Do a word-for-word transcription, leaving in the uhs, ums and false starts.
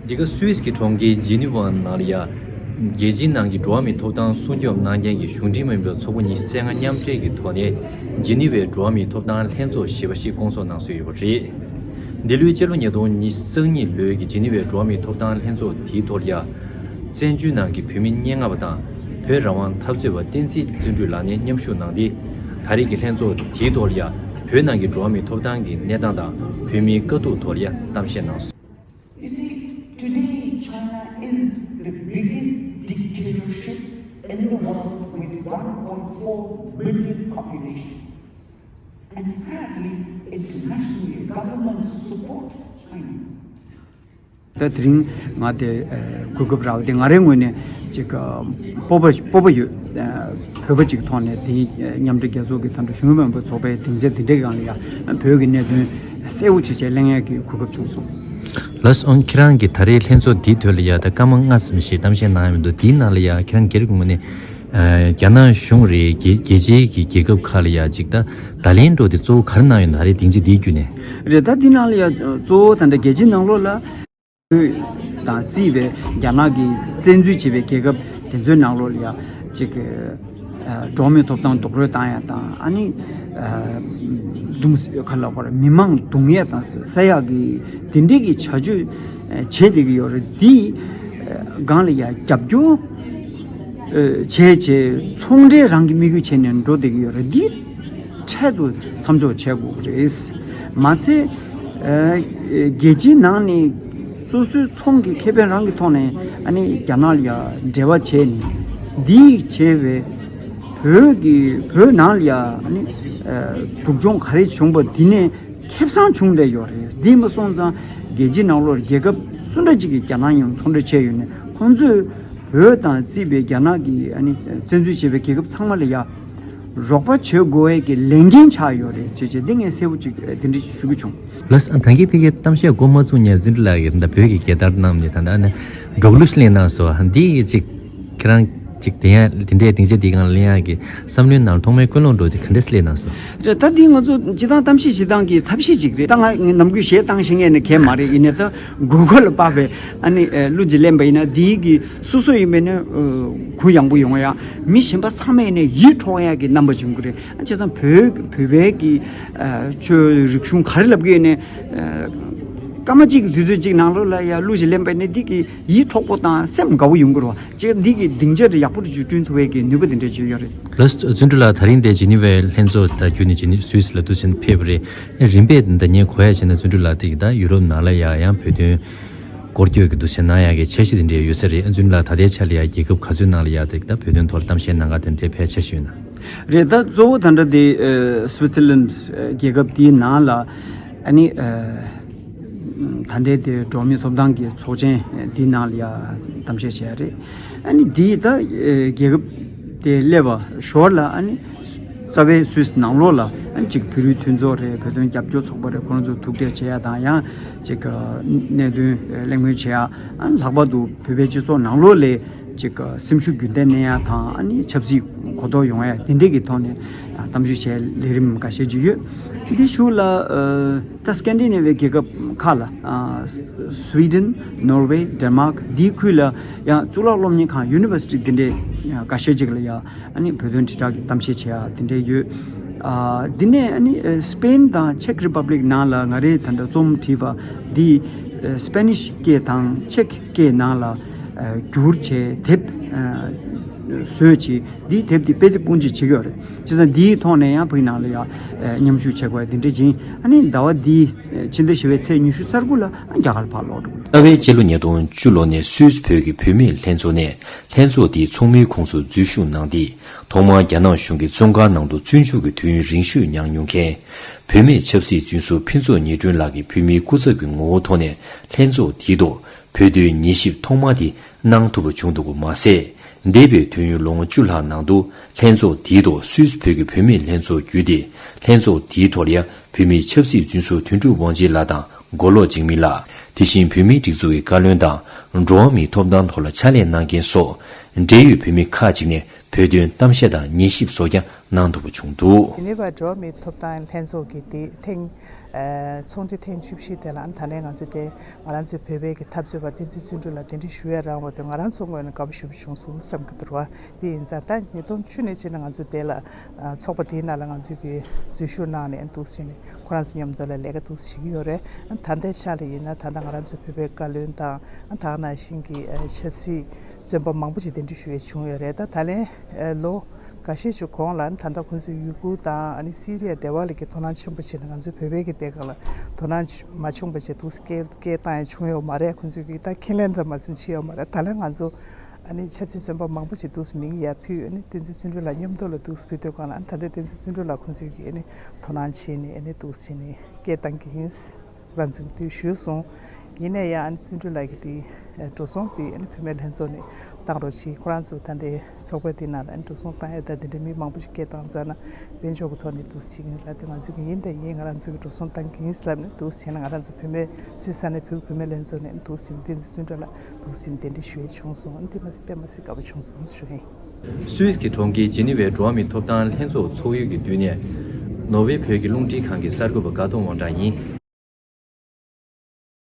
འདི་ག་སུད་སི་གི་གྲོང་ཁྱེར་ཇི་ནི་ཝ་ནང་ལ་ཡ། རྒྱལ་སྤྱིའི་ནང་གི་འགྲོ་བ་མིའི་ཐོབ་ཐང་སྲུང་སྐྱོབ་གནང་མཁན་གྱི་གཞུང་འབྲེལ་མིན་པའི་ཚོགས་པ་ཉི་ཤུ་རྩ་ལྔ་མཉམ་འབྲེལ་གྱི་ཐོག་ནས་ཇི་ནི་ཝའི་འགྲོ་བ་མིའི་ཐོབ་ཐང་ལྷན་ཚོགས་ཞེས་པ་ཞིག་བསྐོང་ཚོགས་གནང་སྲོལ་ཡོད་པ་རེད། འདི་ལོའི་སྤྱི་ལོ་ཉིས་སྟོང་ཉི་ཤུ་རྩ་གཉིས་ལོའི་གི་ཇི་ནི་ཝའི་འགྲོ་བ་མིའི་ཐོབ་ཐང་ལྷན་ཚོགས་དེའི་ཐོག་ལ་ཡ། བཙན་བྱོལ་ནང་གི་བོད་མི་སྙན་ངག་པ་དང་བོད་རང་དབང་འཐབ་རྩོད་པ་བསྟན་འཛིན་བརྩོན་འགྲུས་ལགས་ནས་མཉམ་ཞུགས་གནང་སྟེ། ད་རེས་ཀྱི་ལྷན་ཚོགས་དེའི་ཐོག་ལ་ཡ། བོད་ནང་གི་འགྲོ་བ་མིའི་ཐོབ་ཐང་གི་གནས་སྟངས་དང་བོད་མིའི་དཀའ་སྡུག་ཐོག་ལ་ཡ་གཏམ་བཤད་གནང་སོང་། You see, today China is the biggest dictatorship in the world with one point four billion population. And sadly, internationally, governments support China. ད་དེ་རིང་ང་དེ་གོ་སྐབས་རག་སྟེ་ང་རའི་ངོས་ནས་ཅིག་སྤོབས་པ་སྤོབས་པ་ཡོད། བོད་པ་ཅིག་ཐོག་ནས་དེ་མཉམ་འབྲེལ་རྒྱལ་ཚོགས་ཀྱི་ད་ལྟ་གཞོན་ནུ་མང་པོའི་ཚོགས་པའི་སྡིངས་ཆ་འདི་འདྲའི་སྒང་ལ་ཡ་བོད་ཀྱི་གནད་དོན་གསལ་བོ་བྱས་བྱས་གླེང་ཡས་ཀྱི་གོ་སྐབས་བྱུང་སོང་། ལགས་སོ། ཁྱེད་རང་གིས་ད་རེས་ལྷན་ཚོགས་འདིའི་ཐོག་ལ་ཡ་ད་སྐར་མ་ལྔ་ཙམ་ཞིག་གཏམ་བཤད་གནང་ཡོད་མི་འདུག་འདིའི་ནང་ལ་ཡ་ཁྱེད་རང་སྒེར་གྱི་ངོས་ནས་རྒྱ་ནག་གཞུང་རེད། རྒྱལ་རྒྱལ་སྤྱིའི་གི་རྒྱལ་ཁབ་ཁག་ལ་ཡ་ཅིག་ད་བརྡ་ལན་འགྲོ་དེ་གཙོ་བོ་ག་རེ་གནང་ཡོད་ན། ད་རེས་སྡིངས་ཆ་འདིའི་བརྒྱུད་ནས། རེད། ད་འདི་ནང་ལ་ཡ་གཙོ་བོ་ད་ལྟ་རྒྱལ་སྤྱིའི་ནང་ལོགས་ལ། བོད་དང་བརྩིས་པའི་རྒྱ་ནག་གིས་བཙན་འཛུལ་བྱས་པའི་རྒྱལ་ཁབ་དེ་ཚོའི་ནང་ལོགས་ལ་ཡ་ཅིག་གི་འགྲོ་བ་མིའི་ཐོབ་ཐང་རྡོག་རོལ་བཏང་ཡ་དང་། ཨ་ནི་གདུང་སེམས་ག་ལ་བར་མི་མང་རྡུང་ཡ་དང་ཟ་ཡ་གི་དེ་འདྲའི་གི་བྱ་སྤྱོད་བྱས་བསྡད་ཀྱི་ཡོད་རེད། འདི་སྒང་ལ་ཡ་རྒྱབ་སྐྱོར་བྱས་བྱས་ཚོང་འབྲེལ་རང་གི་དམིགས་ཡུལ་བྱས་ནས་འགྲོ་བསྡད་ཀྱི་ཡོད་རེད། འདི་འཕྲལ་དུ་མཚམས་འཇོག་བྱེད་དགོས་ཀྱི་རེད། མ་ཚད་རྒྱལ་སྤྱིའི་ནང་ནས་སོ་སོའི་ཚོང་གི་ཁེ་ཕན་རང་གི་ཐོག་ནས་ཨ་ནི་རྒྱ་ནག་ལ་ཡ་འབྲེལ་བ་བྱས་ནས་འདིས་བྱས་པའི་བོད་ཀྱི་བོད་ནང་ལ་ཡ་ཨ་ནི་སྡུག་སྦྱོང་ག་རེ་བྱུང་པ་འདི་ནས་ཁེ་བཟང་བྱུང་བསྡད་ཡོད་རེད། འདི་མ་སོང་ཙང་རྒྱལ་སྤྱིའི་ནང་ལོགས་རྒྱལ་ཁབ་སུ་འདྲ་ཅིག་གིས་རྒྱ་ནག་མཉམ་ཚོང་འབྲེལ་བྱས་ཡོད་ནས་ཁོང་ཚོས་བོད་དང་བརྩིས་པའི་རྒྱ་ནག་གི་ཨ་ནི་བཙན་འཛུལ་བྱས་པའི་རྒྱལ་ཁབ་ཚང་མ་ལ་ཡ་རོགས་པ་བྱེད་དགོས་ཡས་ཀྱི་ལས་འགན་ཆགས་ཡོད་རེད་ཅེས་བྱས་འདི་ངས་གསལ་པོ་ཅིག་དེ་འདྲ་ཞུ་གི་བྱུང་། ལགས་སོ། ད་གིན་ཕ་གིའི་གཏམ་བཤད་འགོ་མ་ཚུགས་སྔོན་བརྩོན་འགྲུས་ལགས་ཀྱིས་ད་བོད་ཀྱི་རྒྱལ་དར་བསྣམས་ནས་ད་ལྟ་ནས་འབྲོག་གླུ་ཞིག་ལེན་གནང་སོང་། འདི་ཅིག་ཁྱེད་རང་ཅིག་དེ་ཡང་དེ་འདྲའི་སྡིངས་ཆ་འདི་སྒང་ལ་ལེན་ཡག་གི་བསམ་བློའི་ནང་ཐོག་མའི་ཀུན་སློང་འགྲོ་དེ་ག་འདྲས་སེ་སླེབས་གནང་སོང་། རེད། ད་འདི་ང་ཚོ་སྤྱི་བཏང་གཏམ་བཤད་བྱེད་སྟངས་ཀྱི་ཐབས་ཤེས་ཅིག་རེད། ད་ང་ནམ་རྒྱུན་གཞས་བཏང་ཤེས་མཁན་ནི་གས་མ་རེད། ཡིན་ནའི་ད་མགོ་སྐོར་ལ་དཔག་པའི་ཨ་ནི་གླུ་ཅིག་ལེན་པ་ཡིན་ན་འདིའི་གི་སོ་སོ་ཡིན་པས་ནི་གུ་ཡངས་པོ་ཡོང་ཡ། མི་གཞན་པ་ཚང་མས་ནི་ཡིད་འཕྲོག་ཡ་གི་རྣམ་པ་བྱུང་གི་རེད། བྱས་ཙང་བོད་བོད་པའི་གི་ཆོས་རིག་གཞུང་ག་རེ་ལབ་གི་ཡིན་ནའི་སྐར་མ་གཅིག་གི་དུས་ཚོད་གཅིག་ནང་ལོགས་ལ་ཡ་གླུ་ཅིག་ལེན་པས་ནི་འདི་གི་ཡིད་འཕྲོག་པོ་དང་སེམས་དགའ་བོ་ཡོང་གི་རེད་བ། ཅེས་འདི་གི་སྡིངས་ཆ་དེ་ཡག་པོ་ཅིག་བསྐྲུན་ཐུབ་པའི་གི་ནུས་པ་དེ་འདྲ་ཅིག་ཡོད་རེད། ལགས་སོ། བརྩོན་འགྲུས་ལགས་ད་རིང་འདིར་ཇི་ནི་ཝའི་ལྷན་ཚོགས་དང་བརྒྱུད་ནས་ཇི་ནི་སུད་སི་ལ་འདུག་སེ་ཕེབས་པ་རེད། རིམ་པས་ད་ངས་གོ་ཡ་བྱས་ན་བརྩོན་འགྲུས་ལགས་དེ་ད་ཡུ་རོབ་ནང་ལ་ཡ་ཡང་བོད་དོན་སྐོར་སྐྱོད་ཀྱི་འདུག་སེ་གནང་ཡ་གི་འཆར་གཞི་དེ་འདྲ་ཡོད་ས་རེད། བརྩོན་འགྲུས་ལགས་ད་ལྟའི་ཆ་ལ་ཡ་རྒྱལ་ཁབ་ག་ཚོད་ནང་ལ་ཡ་དེ་ད་བོད་དོན་ཐོག་ལ་གཏམ་བཤད་གནང་ག་དེ་འདྲའི་ཕལ་ཆེར་ཞུས་ན། རེད། ད་གཙོ་བོ་ད་ལྟ་དེ་སུའི་ཙི་ལན་རྒྱལ་ཁབ་དེའི་ནང་ལ་ཨ་ནི། ད་ལྟའི་དེ་འགྲོ་བ་མིའི་ཐོབ་ཐང་གི་ཚོགས་ཆེན་འདིའི་ནང་ལ་ཡ་གཏམ་བཤད་བྱས་ཡ་རེད། ཨ་ནི་འདིའི་ད་རྒྱལ་ཁབ་དེ་སླེབས་པ་ཞོར་ལ་ཨ་ནི་རྩ་བའི་སུད་སི་ནང་ལོགས་ལ་ཨ་ནི་ཅིག་བོད་རིགས་མཐུན་ཚོགས་རེད། བོད་དོན་རྒྱབ་སྐྱོར་ཚོགས་པ་རེད། ཁོ་རང་ཚོ་ཐུག་འཕྲད་བྱེད་ཡ་དང་། ཡང་ཅིག་གནད་དོན་གླེང་མོལ་བྱེད་ཡ། ཨ་ནི་ལྷག་པར་དུ་བོད་པའི་སྤྱི་ཚོགས་ནང་ལོགས་ལ་ཅིག་སེམས་ཤུགས་རྒྱུན་ལྡན་གནས་ཡ་དང་། ཨ་ནི་ཆབ་སྲིད་གོ་རྟོགས་ཡོང་ཡ་དེ་འདྲས་ཀྱི་ཐོག་ནས་གཏམ་བཤད་བྱས་ལས་རིམ་འགའ་ཤས་ཅིག་ཡོད། འདི་གཞུག་ལ་ད་སྐན་ཌི་ནེ་ཝི་ཡ་རྒྱལ་ཁབ་ཁག་ལ། སུའི་ཌེན། ནོར་ཝེ། ཌེན་མཱག་འདིའི་ཁུལ་ལ་ཡང་གཙུག་ལག་སློབ་གཉེར་ཁང་ཡུ་ནི་ཝར་སི་ཊི་འདི་འདྲའི་འགའ་ཤས་ཅིག་ལ་ཡང་ཨ་ནི་བོད་དོན་དྲིལ་བསྒྲགས་ཀྱི་གཏམ་བཤད་བྱེད་ཡ་དེ་འདྲས་ཡོད། འདི་ནས་ཨ་ནི་སི་པེན་དང་ཅེག་རི་པབ་ལིག་ནང་ལ་ང་རེས་ད་ལྟ་རྩོམ་བྲིས་པ་འདི་སི་པེ་ནིཤ་སྐད་དང་ཅེག་སྐད་ནང་ལ་བསྒྱུར་བྱས་དེབ་བཟོས་བྱས། འདིའི་དེབ་འདི་དཔེ་དེབ་དཔུང་སྐྱེད་བྱེད་ཀྱི་ཡོད་རེད། བྱས་ཙང་འདིའི་ཐོག་ནས་ཡང་བོད་ནང་ལ་ཡང་མཉམ་ཞུགས་བྱེད་དགོས་དེ་འདྲ་ཡིན། ཨ་ནི་ཟླ་བ་འདིའི་ཕྱི་ཟླ་བཞི་པའི་ཚེས་ཉི་ཤུ་རྩ་དགུ་ལ་རྒྱ་གར་ཕར་ལོག་འགྲོ་གི་རེད། རྩ་བའི་སྤྱི་ལོ་ཉིས་སྟོང་བཅུ་ལོ་ནས་སུད་སི་བོད་ཀྱི་བུད་མེད་ལྷན་ཚོགས་ནས་ལྷན་ཚོགས་འདིའི་ཚོགས་མིའི་ཁོངས་སུ་འཛུལ་ཞུགས་གནང་སྟེ། ཐོག་མར་རྒྱ་ནག་གཞུང་གི་བཙོན་ཁང་ནང་དུ་བཙོན་འཇུག་གི་དུས་ཡུན་རིང་ཤོས་མྱངས་མྱོང་མཁན་བུད་མེད་ཆབ་སྲིད་བཙོན་ཟུར་ཕུན་ཚོགས་ཉི་སྒྲོན་ལགས་ཀྱིས་བོད་མིའི་སྐུ་ཚབ་ཀྱི་ངོ་བོ་ཐོག་ནས་ལྷན་ཚོགས་འདིའི་ཐོག་བོད་དོན་ཉན་ཞིབ་ཐོག་མ་དེ་གནང་ཐུབ་པ་བྱུང་འདུག་པ་མ་ཟད། འདས་པའི་དུས་ཡུན་ལོ་ངོ་བཅུ་ལྷག་ནང་དུ་ལྷན་ཚོགས་དེའི་ཐོག་སུད་སི་བོད་ཀྱི་བུད་མེད་ལྷན་ཚོགས་བརྒྱུད་དེ་ལྷན་ཚོགས་དེའི་ཐོག་ལ་ཡང་བོད་མིའི་ཆབ་སྲིད་བཙོན་ཟུར་དོན་གྲུབ་དབང་ཆེན་ལགས་དང་མགོ་ལོག་འཇིགས་མེད་ལགས། དེ་བཞིན་བོད་མིའི་སྒྲིག་འཛུགས་ཀྱི་བཀའ་བློན་དང་འགྲོ་བ་མིའི་ཐོབ་ཐང་ཐོག་ལ་ཕྱག་ལས་གནང་མཁན་སོགས་འབྲེལ་ཡོད་བོད་མི་ཁག་ཅིག་ནས་བོད་དོན་གཏམ་བཤད་དང་ཉན་ཞིབ་སོགས་ཀྱང་ གནང་ཐུབ་པ་བྱུང་འདུག། ཇི་ནི་ཝ་འགྲོ་བ་མིའི་ཐོབ་ཐང་ལྷན་ཚོགས་ཀྱི་དེ་ཐེངས་ཨ་ཚོགས་འདུ་ཐེངས་བཅུ་བཞི་དེ་ལ་ཨ་ནི་ད་ལན་ང་ཚོས་དེ་ང་རང་ཚོའི་བོད་པའི་གི་འཐབ་རྩོད་པ་བསྟན་འཛིན་བརྩོན་འགྲུས་ལ་གདན་འདྲེན་ཞུ་ཡ་རག་པ་དེ་ང་རང་ཚོ་ངོས་ནས་དགའ་པོ་ཞེ་པོ་བྱུང་སོང་བསམ་གྱི་འདུག་ར། དེ་ཡིན་ཙང་ད་ཉིས་སྟོང་བཅུ་ནས་བྱས་ནས་ང་ཚོ་དེ་ལ་ཨ་ཚོགས་པ་དེའི་ནང་ལ་ང་ཚོས་གི་འཛུལ་ཞུགས་གནང་ནས་འདུག་སེ་བྱས་ནས་ཁོ་རང་ཚོ་མཉམ་དུ་ལ་ལས་ཀ་འདུག་སེ་བྱེད་ཀྱི་ཡོད་རེད། ཨ་ད་ལྟའི་ཆ་ལ་ཡིན་ན་ད་ལྟ་ང་རང་ཚོ་བོད་པའི་བཀའ་བློན་དང་ཨ་ད་ག་ནང་བཞིན་གི་ཨ་ཆབ་སྲིད་བཙོན་པ་མང་པོ་ཅིག་གདན་འདྲེན་ཞུ་ཡས་བྱུང་ཡོད་རེད། ད་ད་ལན་ཨ་ལོ་འགའ་ཤས་ཅིག་གོང་ལ་ད་ལྟ་ཁོང་ཚོས་ཡུ་གུར་དང་ཨ་ནི་སི་རི་ཡ་སྡེ་བ་ལ་གི་དོ་སྣང་ཆེན་པོ་བྱས་ནས་ང་ཚོའི་བོད་པའི་གི་སྡེ་ཁག་ལ་དོ་སྣང་མ་བྱུང་པ་བྱས་འདུག་སེ་སྐད་སྐད་བཏང་ཡས་བྱུང་ཡོད་མ་རེད། ཁོང་ཚོས་གི་ད་ཁས་ལེན་ཙམ་མ་ཟིན་བྱས་ཡོད་མ་རེད། ད་ལན་ང་ཚོ་ཨ་ནི་ཆབ་སྲིད་བཙོན་པ་མང་པོ་ཅིག་འདུག་སེ་མིང་ཡར་ཕུལ། ཨ་ནི་བསྟན་འཛིན་བརྩོན་འགྲུས་ལགས་མཉམ་དུ་ལ་འདུག་སེ་ཕུལ་དུས་སྒང་ལ་ཨ་ནི་ད་ལྟ་བསྟན་འཛིན་བརྩོན་འགྲུས་ལགས་ཁོང་ཚོས་ཀྱིས་ཨ་ནི་དོ་སྣང་བྱས་ནས་ཨ་ནི་འདུག་སེ་བྱས་ནས་སྐད་བཏང་གི་ཡིན། ཁོ་རང་ཚོས་དེ་ཞུས་སོང་། ཡིན་ན་ཡང་ཨ་ནི་བརྩོན་འགྲུས་ལགས་ཀྱིས་དེ་འགྲོ་སོང་དེ་ཨ་ནི་བུད་མེད་ལྷན་ཚོགས་ནས་བཏང་རོགས་གྱིས། ཁོ་རང་ཚོ་ད་ལྟའི་ཚོགས་པ་དེ་ནང་ལ་ཨ་ནི་འགྲོ་སོང་བཏང་ཡ་ད་དེ་འདྲའི་མི་མང་པོ་ཞིག་སྐད་བཏང་ཙང་ན་དཔལ་འབྱོར་གྱི་ཐོག་ནས་འདུག་སེ་བྱེད་ཀྱི་ཡིན་ལབ་དུས་ང་ཚོས་ཀྱིས་ཡིན་དང་ཡིན། ང་རང་ཚོས་ཀྱིས་འགྲོ་སོང་བཏང་གི་ཡིན་ལབ་ནས་འདུག་སེ་བྱས་ན་ང་རང་ཚོ་བུད་མེད་སུད་སི་ས་གནས་བོད་བུད་མེད་ལྷན་ཚོགས་ནས་འདུག་སེ་བྱས་ནས་བསྟན་འཛིན་བརྩོན་འགྲུས་ལགས་འདུག་སེ་བྱས་ནས་གདན་འདྲེན་ཞུ་ཡས་བྱུང་སོང་། དེ་མ་ཟད་དཔེ་མ་སྲིད་དགའ་པོ་བྱུང་སོང་ཞུ་ཡིན། སུད་སི་གི་གྲོང་ཁྱེར་ཇི་ནི་ཝའི་འགྲོ་བ་མིའི་ཐོབ་ཐང་ལྷན་ཚོགས་ཚོགས་ཡུལ་གྱི་མདུན་ནས། ནོར་ཝེ་བོད་ཀྱི་རླུང་འཕྲིན་ཁང་གི་གསར་འགོད་པ་དགའ་གདོང་དབང་གྲགས་ཡིན།